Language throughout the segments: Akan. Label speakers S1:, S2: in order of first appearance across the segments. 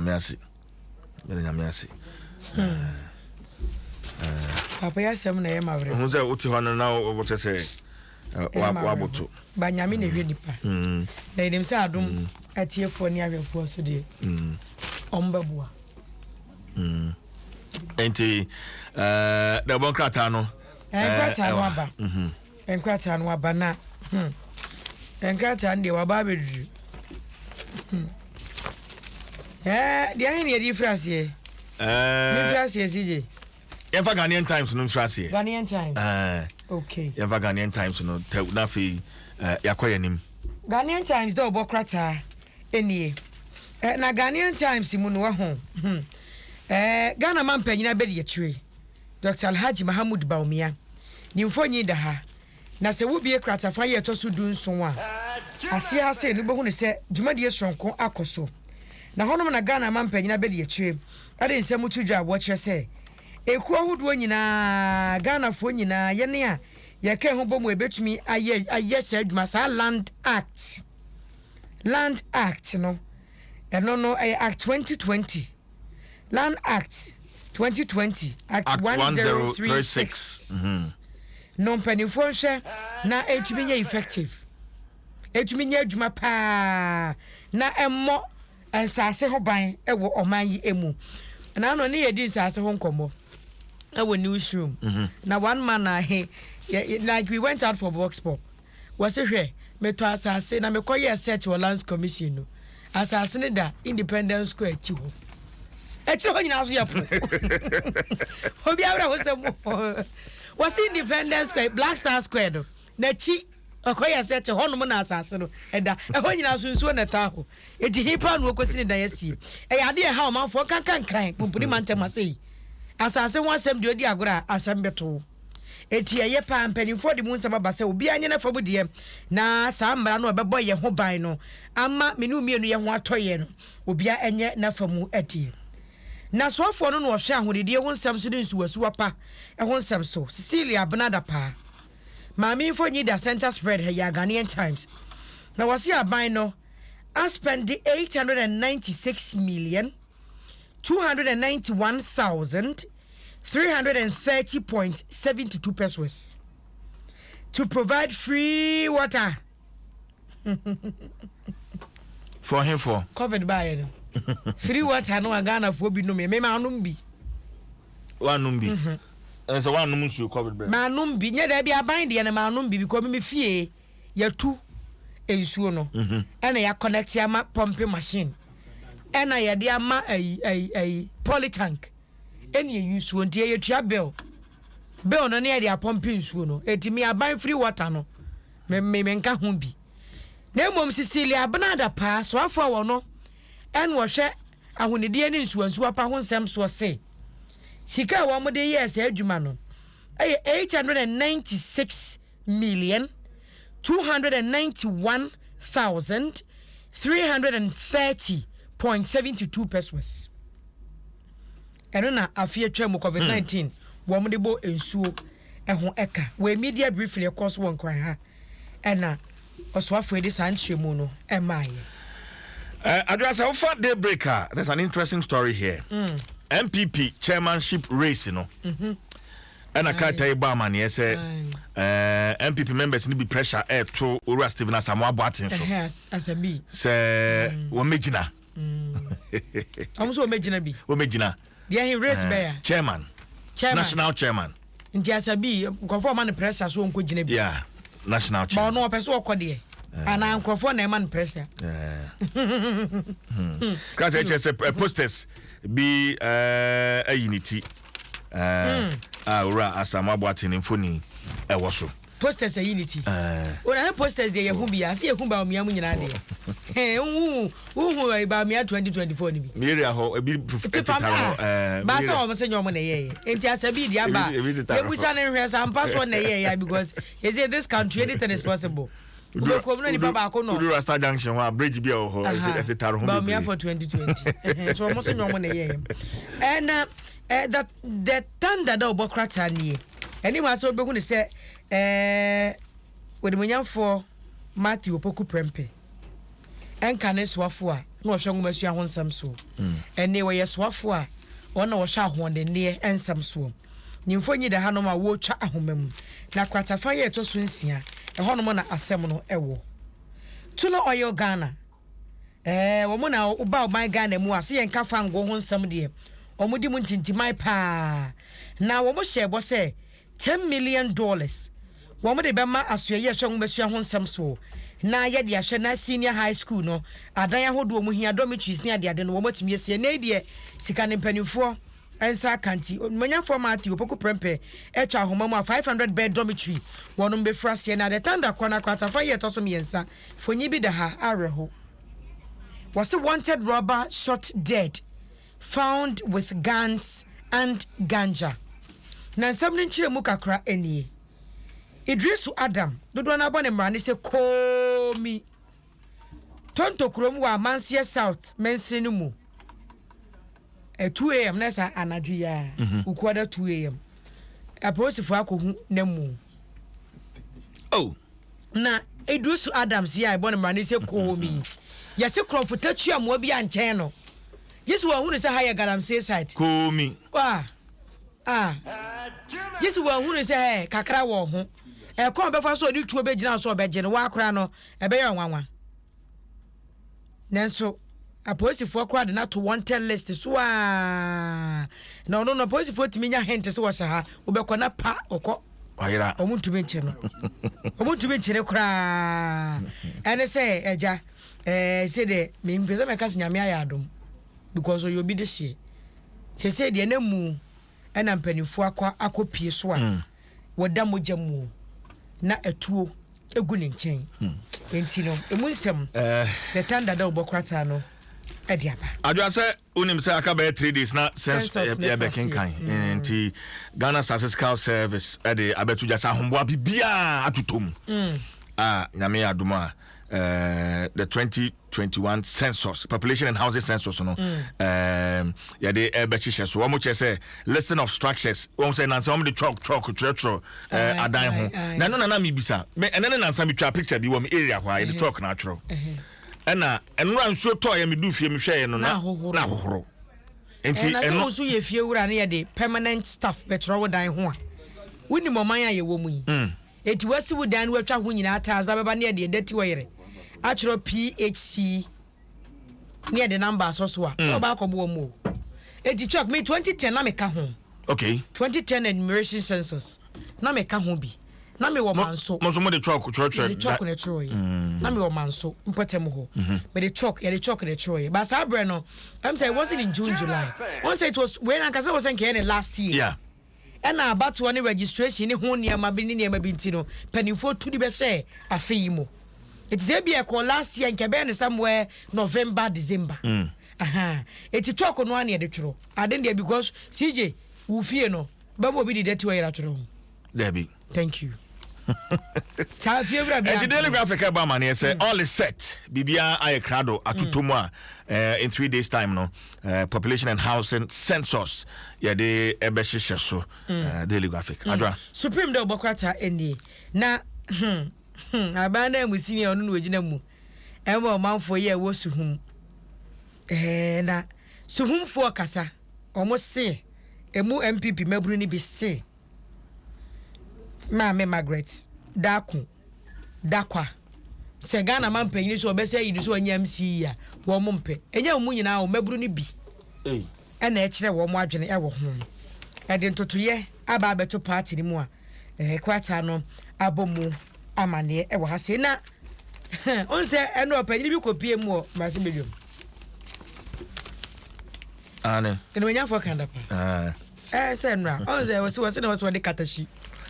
S1: Nyame ase, yɛda Nyame ase.
S2: Papa yɛ asɛm na ɛyɛ ma werɛ.
S1: Hu sɛ wote hɔ no na wɔkyɛ sɛ waboto.
S2: Ba Nyame na ɛhwɛ nipa. Na yɛnim sɛ adom atiefoɔ ne ahwɛfoɔ so deɛ ɔmo bɛboa.
S1: Nti dɛ bɔ nkrataa no.
S2: Nkrataa no aba. Nkrataa no aba na nkrataa no deɛ waba abɛduru. Deɛ ahe ne yɛde firi aseɛ? Mefiri aseɛ CJ.
S1: Yɛmfa Ghanaian Times no mfiri aseɛ.
S2: Ghanaian Times. Okay.
S1: Yɛmfa Ghanaian Times no tɛw na afei yɛakɔ yɛn anim.
S2: Ghanaian Times dɛ ɔbɔ krataa nie. Na Ghanaian Times mu no wahu Ghana mampanyin abɛdi akyire Dr. Alhaji Mahamudu Bawumia ne mfonyin da ha. Na sɛ wobue kratafa yi a ɛtɔ so 17 a, aseɛ ha sei no wobɛhunu sɛ dwumadie soronko akɔ so. Na hɔnom na Ghana mampanyin abadiakyire de nsɛm to dwa a wɔkyerɛ sɛ ekuo ahodoɔ nyinaa, Ghanafoɔ nyinaa, yɛne a yɛka ho bɔ mu a ɛbɛtumi ayɛ ayɛ saa adwuma, saa Land Act, Land Act no, ɛno no ɛyɛ Act 2020. Land Act 2020, Act, Act 1036 no mpanimfoɔ nhwɛ na ɛtumi nyɛ effective, ɛtumi nyɛ adwuma paa na ɛmmɔ nsaase ho ban wɔ ɔman yi mu. Na ano ne yɛdi nsaase ho nkɔmmɔ ɛwɔ newsroom na one man ahe, like we went out for vox pop, wɔse hwɛ, metɔ asase na mekɔyɛɛ search wɔ Lands Commission no, asase no da Independence Square akyi hɔ. Akyire hɔ nyinaa so yɛ po. Obi awerɛ ho sɛ mo. Wɔse Independence Square, Black Star Square no, n'akyi ɔkɔyɛ search hɔnom na asase no ɛda. Ɛhɔ nyinaa so nsuo na ɛtaa hɔ. Eti he paa na wɔkɔsi ne dan asie? Ɛyɛ adeɛ ɛha ɔmanfoɔ nkanka Nkran, Pumpuni mantam ase yi. Asase ho asɛm deɛ ɔdi agorɔ a, asɛm bɛto wo. Enti ɛyɛ paa mpanimfoɔ de mu nsɛm aba sɛ obiara nyɛ n'afa mu deɛ na saa mmara no a ɛbɛbɔ yɛn ho ban no ama me ne wo mmienu yɛn ho atɔ yɛn no, obiara nyɛ n'afa mu deɛ. Na soafoɔ no na ɔhwɛ ahonidie ho nsɛm so ne nsuwasuwa pa ho nsɛm so, Cecilia Abena Dapaah. Maame yi mfonyin da center spread ha yi a Ghanaian Times. Na wɔse aban no aspɛnde 896 million 291,000 330.72 pesos to provide free water.
S1: For him for?
S2: COVID baayɛ no. Free water no a Ghanafoɔ bi nom yɛ. Me maanom bi.
S1: Wanom bi? Ɛsɛ wanom nsuo COVID bɛrɛ?
S2: Maanom bi. Nyɛ dɛ bi aban deɛ no maanom bi because me fie yɛtu nsuo no ɛna yɛ connect ama pumping machine ɛna yɛde ama ayi ayi ayi polytank. Ɛne yɛyi nsuo nti yɛyɛ tua bill bill no ne yɛde apɔmpe nsuo no, eti me aban free water no me me menka ho bi. Na mmom Cecilia Abena Dapaah soafoɔ a wɔno ɛna ɔhwɛ ahonidie ne nsuwansuwa pa ho nsɛm soɔ se sika a wɔn de yɛɛ saa adwuma no ɛyɛ 896,291,330.72 pesos. Ɛno na afe atwa mu covid 19 wɔn de bɔ nsuo ɛho ɛka. Wɔ media briefing ɛkɔ so wɔ Nkran ha ɛna ɔsoafoɔ yi de saa nkyerɛmu no ɛmaayɛ.
S1: Adwoa, sɛ wofa Daybreak a, there's an interesting story here. NPP chairmanship race no. Ɛna krataa yi bɔ amaneɛ sɛ NPP members no bi pressure ɛɛto Owura Stephen Asamoah Boateng so sɛ wɔmmɛgyina.
S2: Ɔmo nso wɔmmɛgyina bi.
S1: Wɔmmɛgyina.
S2: Deɛ he race bɛyɛ?
S1: Chairman.
S2: Chairman.
S1: National chairman.
S2: Nti Asabi nkurɔfoɔ ɔma no pressure so ɔnkɔ gyina bi.
S1: Yeah, national chairman.
S2: Ba ɔno ɔpɛ so ɔkɔ deɛ. Anaa nkurɔfoɔ na ɛma no pressure.
S1: Krataa kyerɛ sɛ posters bi ayi ne ti a Owura Asamoah Boateng ne mfoni ɛwɔ so.
S2: Posters ayi ne ti. Ona ne posters deɛ yɛhu bi a sɛ yɛhu Bawumia mu nyinaa deɛ. Wohu wohu Bawumia 2024 no bi.
S1: Mi area hɔ ebi tetare hɔ.
S2: Baasa wɔn sɛ nyɛ wɔn na ɛyɛɛyɛ. Nti Asabi deɛ aba yɛbusa ne nhwɛ sɛ ampa so na ɛyɛɛyɛ because they say this country anything is possible. Wobɛkɔ mu na nipa baako no.
S1: Wodu Rasta Junction hɔ a bridge bi a ɛwɔ hɔ ɛtetare ho bebree.
S2: Bawumia for 2020. So wɔn sɛ nyɛ wɔn na ɛyɛɛyɛ. Ɛna the thunder dɛ ɔbɔ krataa nie. Ɛne mu asɛ wobɛhu ne sɛ Onimuonyamfoɔ Matthew Opoku Prempeh ɛnka ne soafoɔ a. na ɔhwɛ nwomasua ho nsɛm soɔ. Ɛnne ɔyɛ soafoɔ a ɔno na ɔhwɛ ahoɔdenneɛ nsɛm soɔ. Ne mfonyin da hanom a wɔretwa ahoma mu. Na kratafa yi a ɛtɔ so nsia, ɛhɔnom na asɛm no wɔ. Tullow Oil Ghana, ɛɛ wɔn na woba ɔman Ghana mu a, sɛ yɛnka fango ho nsɛm deɛ, wɔdi mu ntintiman paa. Na wɔhyɛɛ bɔ sɛ $10 million wɔde bɛma asoɛeɛ a ɛhwɛ nwomasua ho nsɛm soɔ na yɛde ahwɛ na senior high school no adan ahodoɔ a wɔhia, dormitories ne adeade no wɔatumi asi. Ɛnnɛ yi deɛ sika no mpanimfoɔ nsa aka nti Onimuonyamfoɔ Matthew Opoku Prempeh atwa ahoma mu a 500 bed dormitory wɔnom bɛfiri aseɛ na The Thunder korɔ no akoratafa yi a ɛtɔ so mmiɛnsa fonyi bi da ha awerɛho. Wɔse wanted robber shot dead Found with guns and ganja. Na nsɛm no nkyerɛmu kakra nie. Idrisu Adam, dodoɔ no ara bɔ ne mmara ne sɛ Koomi, Tonto kurom wɔ Amanseɛ South mansini no mu. 2 am na ɛsɛ anadwo yi ara, Wukuada 2 am. Apolisifoɔ akɔhu n'amu.
S1: Oh.
S2: Na Idrisu Adams yi a ɛbɔ no mmara ne sɛ koomi. Yɛse korɔmfo takyi amoa bi ankyɛn no. Gye sɛ wɔahunu sɛ ha yɛ galamsey site.
S1: Koomi.
S2: Ah, ah. Gye sɛ wɔahunu sɛ ɛ kakra wɔ ho. Ɛkwan ɔbɛfa so ɔde tuo bɛgyina so ɔbɛgye no wakora no ɛbɛyɛ ɔnwanwa. Nanso apolisifoɔ koraa de no ato wanted list so aa na ɔno no apolisifoɔ tumi nya hint sɛ wɔhyɛ ha wobɛkɔ na pa ɔkɔ.
S1: Wayera.
S2: Wɔn ntumi nkye no. Wɔn ntumi nkye no koraa. Ɛne sɛ ɛgya ɛɛ sɛ deɛ mempɛ sɛ mɛka sɛ Nyame ayɛ adom because ɔyɛ obi de hyeɛ. Sɛsɛ deɛ na mu ɛna mpanimfoɔ akɔ akɔpie so a mm. wɔda mogya mu na atuo egu ne nkyɛn. Hmm. Nti no emu nsɛm eh. the thunder dɛ wɔbɔ krataa no ɛde aba.
S1: Adwoa sɛ wonim sɛ aka bɛyɛ 3 days na census yɛbɛkenkan mm. nti Ghana Statistical Service ɛde abɛto dwa sɛ ahomboa biribiaa atotɔ mu mm. a Nyame yɛ adom a the 2021 census, population and housing census no yɛde ɛbɛhyehyɛ so. Wɔn kyerɛ sɛ listing of structures, wɔn sɛ nansa wɔn de chalk chalk twerɛtwerɛ adan ho na ɛno nana mi bisa ɛnɛ ne nansa mi twa picture bi wɔ mi area hɔ a yɛde chalk na atwerɛ ɛna ɛnora nsuo tɔɔ yɛ mi du fie mi hwɛ yɛ no na ahohoro.
S2: Nti ɛno na sɛ woso yɛ fie wura ne yɛde permanent staff bɛtwerɛ wo dan ho a, wonim ɔman a yɛwɔ mu yi mm. Enti woasi wo dan no woatwa ho nyinaa tiles na bɛba ne yɛde ɛda ti wɔ yere atwerɛ PHC ne yɛde number asɔ so a na ɔba akɔbɔ wɔn o. Enti chalk me 2010 na meka ho. 2010 enumeration census na meka ho bi. Na mewɔ Manso.
S1: Mo nso mo de chalk twerɛtwerɛ.
S2: Yɛde chalk na ɛtwerɛeɛ. Mm. Na mewɔ Manso mpɔtam hɔ. Mm-hmm. Mede chalk yɛde chalk na ɛtwerɛeɛ. But saa berɛ no, I'm saying it wasn't in June July. Wɔn sɛ it was wei na nkasa wɔ sɛ nkɛyɛ ne last year.
S1: Yeah.
S2: Ɛna abatoɔ ne registration ne ho nneɛma bi ne nneɛma bi nti no, mpanimfoɔ tu de bɛhyɛ afe yi mu. Eti sɛ ebi ɛkɔɔ last year nka ɛbɛyɛ no somewhere November, December. Mm. Aha. Eti chalk no ara na yɛde twerɛ. Ade deɛ because CJ wo fie no bɛma obi de dɛte ɔyere atwerɛ ho.
S1: Dabi.
S2: Thank you. Saa fie wura bi.
S1: Eti Daily Graphic ɛbɔ amaneɛ sɛ mm. all is set, biribiara ayɛ krado atotɔ mu a in 3 days time no population and housing census yɛde ɛbɛhyehyɛ so mm. Daily Graphic. Adwa.
S2: Supreme dɛ ɔbɔ krataa ɛnie na aban na amusini a ɔno na ogyina mu ɛma ɔmanfoɔ yi a ɛwɔ Suhum ɛɛ na Suhumfoɔ kasa ɔmo se emu NPP mmabunu no bi se Maame Margaret Darko Dakwa sɛ Ghana man panyin sɛ ɔbɛsɛ ayi no sɛ ɔnyɛ MC yi a wɔn mpɛ. Ɛnyɛ wɔn nyinaa o, mmabunu no bi ɛna ɛkyerɛ wɔn adwene ɛwɔ ho. Ɛde ntotoyɛ aba abɛto party no mu a ɛɛ krataa no abɔ mu amaneɛ ɛwɔ ha sei na ɔn sɛ ɛno ɔpanyin bi kɔ pie mu wɔ mmarahyɛbadwam.
S1: Ane.
S2: Ɛnumanyafo kan da pa. Ɛɛ sɛ nnura ɔn sɛ wɔsi wɔsi na wɔsi wɔde katahyi.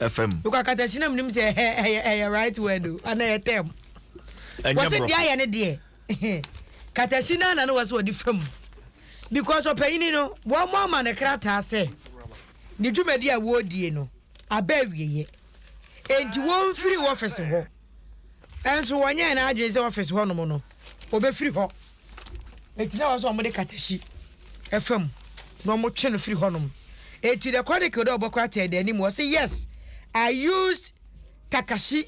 S1: FM.
S2: Because katahyi na mu nim sɛ ɛyɛ ɛyɛ ɛyɛ right word o ana ɛyɛ term. Wɔsi deɛ ayɛ ne deɛ katahyi na na wɔsi wɔde fam because ɔpanyini no wɔn mo ama ne krataa sɛ ne dwumadi a wɔredie no aba awieɛ enti wɔn firi ɔfisi hɔ ɛnso wɔnyɛ n'adwene sɛ ɔfisi hɔ nom no wɔbɛfiri hɔ. Enti na ɛwɔ sɛ wɔde katahyi fa mu na wɔtwe no firi hɔnom. Enti the chronicle dɛ ɔbɔ krataa da anim, ɔse yes, I used takashi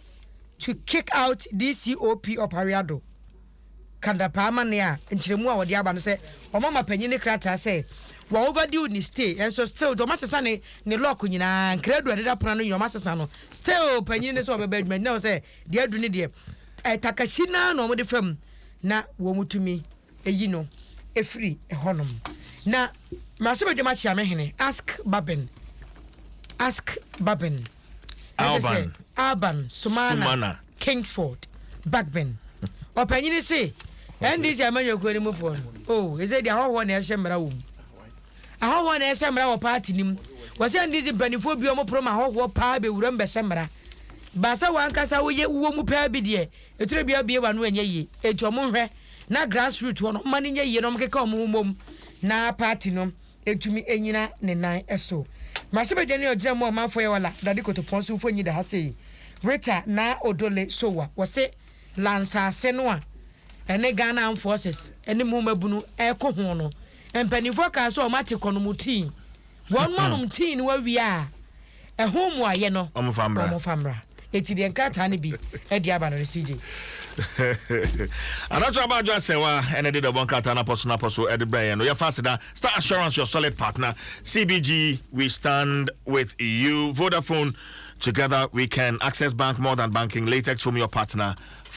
S2: to kick out DCOP Opare-Addo. Kandapaa amanneɛ a nkyerɛmu a wɔde aba no sɛ wɔn ama panyin ne krataa sɛ wɔ overdue ne stay, ɛnso still deɛ wɔn asesa ne ne lock nyinaa, nkradu a ɛdeda pono ano nyinaa wɔn asesa no, still panyin ne sɛ ɔbɛba adwuma gyina hɔ sɛ deɛ adu ne deɛ ɛtakahyi naa na wɔn de fam na wɔn tumi eyi no efiri ɛhɔnom. Na mmarahyɛbadwam akyea me hene Ask Baben, Ask Baben.
S1: Alban.
S2: Alban Sumana,
S1: Sumana.
S2: Kingsford Bagbin. Ɔpanyini se NDC amanyɔkuo no mufoɔ no, oh, ɛsɛ deɛ ahɔhoɔ na ɛhyɛ mmara wɔ mu. Ahɔhoɔ na ɛhyɛ mmara wɔ party no mu. Wɔsɛ NDC mpanimfoɔ bi wɔn poro ma ahɔhoɔ paa bɛwura mu bɛhyɛ mmara. Baasa wankasa woyɛ wowɔ mu paa bi deɛ, ɛturo bi abie wano ɛnyɛ yie. Enti wɔn nhwɛ na grassroot hɔ no ɔma no nyɛ yie na wɔn keka wɔn ho mmom na party no etumi enyina ne nan so. Mmarahyɛbadwani a ɔgyina mu a ɔmanfoɔ yɛ Wala Dade Kotopɔn so mfonyin da ha sei, Rita Naa Odole Sowa, wɔse la nsaase no a ɛne Ghana Armed Forces ne mu mmabunu reko ho no, mpanimfoɔ kaa sɛ wɔn ate kɔnom tii. Wɔn anom tii no awie a, ɛho mmuaeɛ no,
S1: Wɔmfa mmra.
S2: Wɔmfa mmra. Eti deɛ nkrataa no bi de aba no no, CJ.
S1: Anatɔ abadwo asɛwa ɛna de dɔbɔ nkrataa no apɔso no apɔso ɛde brɛ yɛn no. Yɛfa aseda Star Assurance, your solid partner. CBG, we stand with you. Vodafone, together we can. Access Bank, more than banking. Latex from your partner.